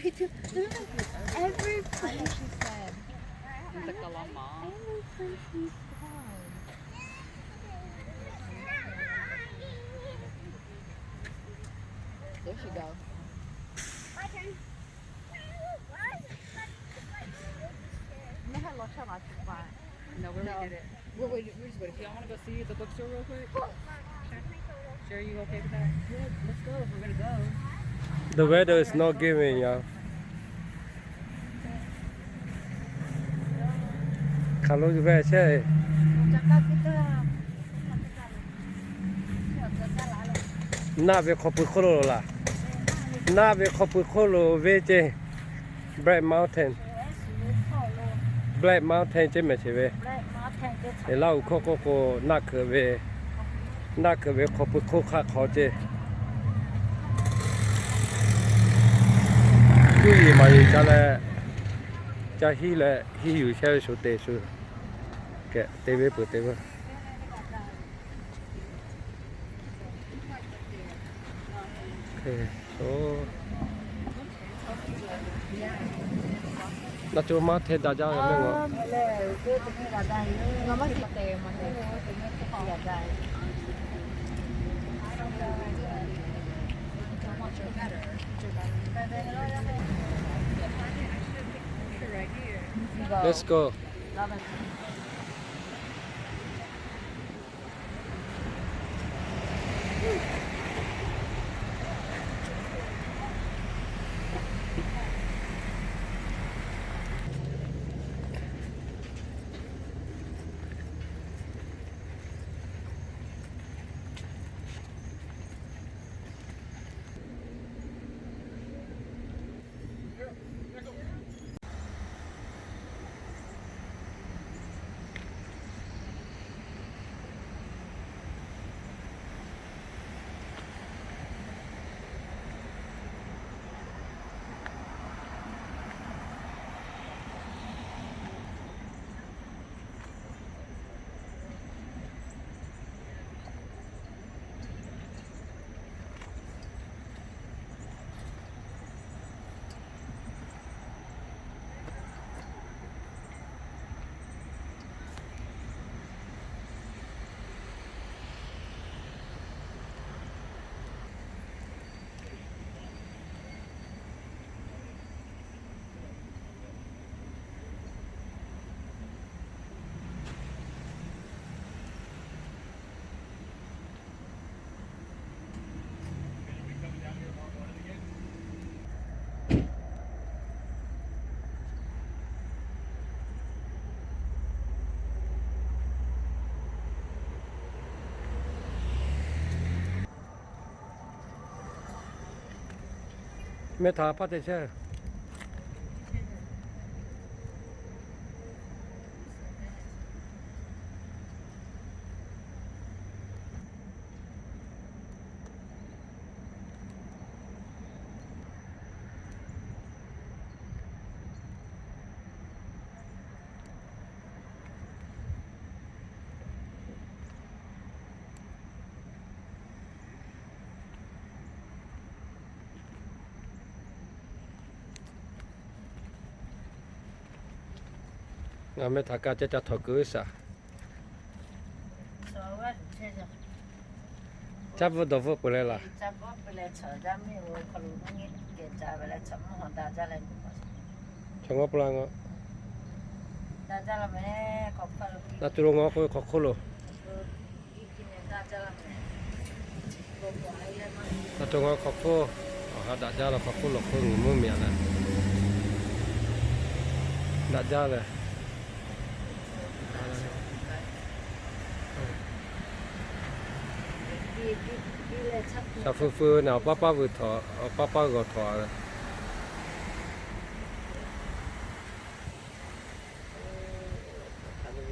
Every place. Every place he's gone. There she go. No, we already did it. We're waiting, we're just waiting. Y'all wanna go see the bookstore real quick? Sure, you okay with that? Yeah, let's go. We're gonna go. The weather is not giving, y'all. Hk'aˬ lo ve chehˇ. Naˆ ve hk'aw pui hk'oˆ lo laˬ. Naˆ ve hk'aw pui hk'oˆ lo ve ceˇ. Black Mountain. Black Mountain ceˇ mehˍ cheˬ ve. Laˇ huˍ hkawˇ k'oˆ k'o, naˆ hkeuꞈ ve, naˆ hkeuꞈ ve hk'aw pui hk'oˆ hk'aˆ hk'aw ceˇ. Kuˇ yiˍ maˍ yiˍ ca leh, ca hiˉ leh hiˉ yuˬ chehˇ ve shu te shu kehˬ te ve peuˬ te ve. Naˆ co maˇ hteˇ daꞈ jaˇ ve mehˆ g'a. Let's go. Mehˆ htaꞈ hpaˇ te chehˇ. Ngaˬ meh htaꞈ ka ceh ca htawnˍ keu shaˍ. Caˇ bvuhˇ dawˬ bvuhˇ peuˬ leh laˬ. Chaw ngawˉ pula ngawˉ. Naˬ tuˬ lo ngawˬ k'oˆ ve hk'aw hk'oˆ lo. Naˬ tuˬ ngawˬ hk'aw hk'oˆ, awˬ ha daꞈ jaˇ la hk'aw hk'oˆ lo hk'oˆ lo mvuhˇ miˬ a leh daꞈ jaˇ leh. Shaˍ feu feu naˬ awˬ paˇ paˇ vuiˬ htawnˍ, awˬ paˇ paˇ g'awˬ htawnˍ.